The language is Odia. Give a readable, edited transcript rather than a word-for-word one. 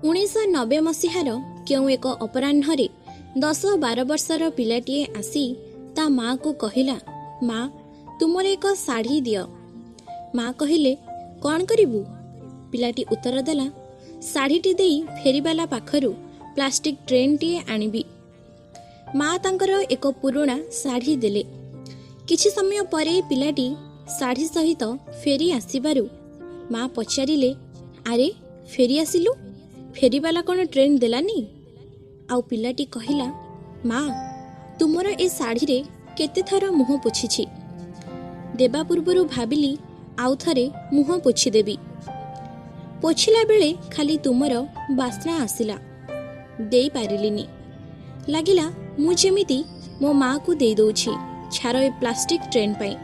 1990 ମସିହାର କେଉଁ ଏକ ଅପରାହ୍ନରେ 10-12 ବର୍ଷର ପିଲାଟିଏ ଆସି ତା ମାଆକୁ କହିଲା, "ମା, ତୁମର ଏକ ଶାଢ଼ୀ ଦିଅ।" ମା କହିଲେ, "କ'ଣ କରିବୁ?" ପିଲାଟି ଉତ୍ତର ଦେଲା, "ଶାଢ଼ୀଟି ଦେଇ ଫେରିବାଲା ପାଖରୁ ପ୍ଲାଷ୍ଟିକ୍ ଟ୍ରେନ୍ଟିଏ ଆଣିବି।" ମା ତାଙ୍କର ଏକ ପୁରୁଣା ଶାଢ଼ୀ ଦେଲେ। କିଛି ସମୟ ପରେ ପିଲାଟି ଶାଢ଼ୀ ସହିତ ଫେରି ଆସିବାରୁ ମା ପଚାରିଲେ, "ଆରେ, ଫେରି ଆସିଲୁ? ଫେରିବାଲା କ'ଣ ଟ୍ରେନ୍ ଦେଲାନି?" ଆଉ ପିଲାଟି କହିଲା, "ମା, ତୁମର ଏ ଶାଢ଼ୀରେ କେତେଥର ମୁହଁ ପୋଛିଛି। ଦେବା ପୂର୍ବରୁ ଭାବିଲି ଆଉ ଥରେ ମୁହଁ ପୋଛିଦେବି। ପୋଛିଲା ବେଳେ ଖାଲି ତୁମର ବାସ୍ନା ଆସିଲା, ଦେଇପାରିଲିନି। ଲାଗିଲା ମୁଁ ଯେମିତି ମୋ ମାଆକୁ ଦେଇଦେଉଛି ଛାର ଏ ପ୍ଲାଷ୍ଟିକ୍ ଟ୍ରେନ୍ ପାଇଁ।"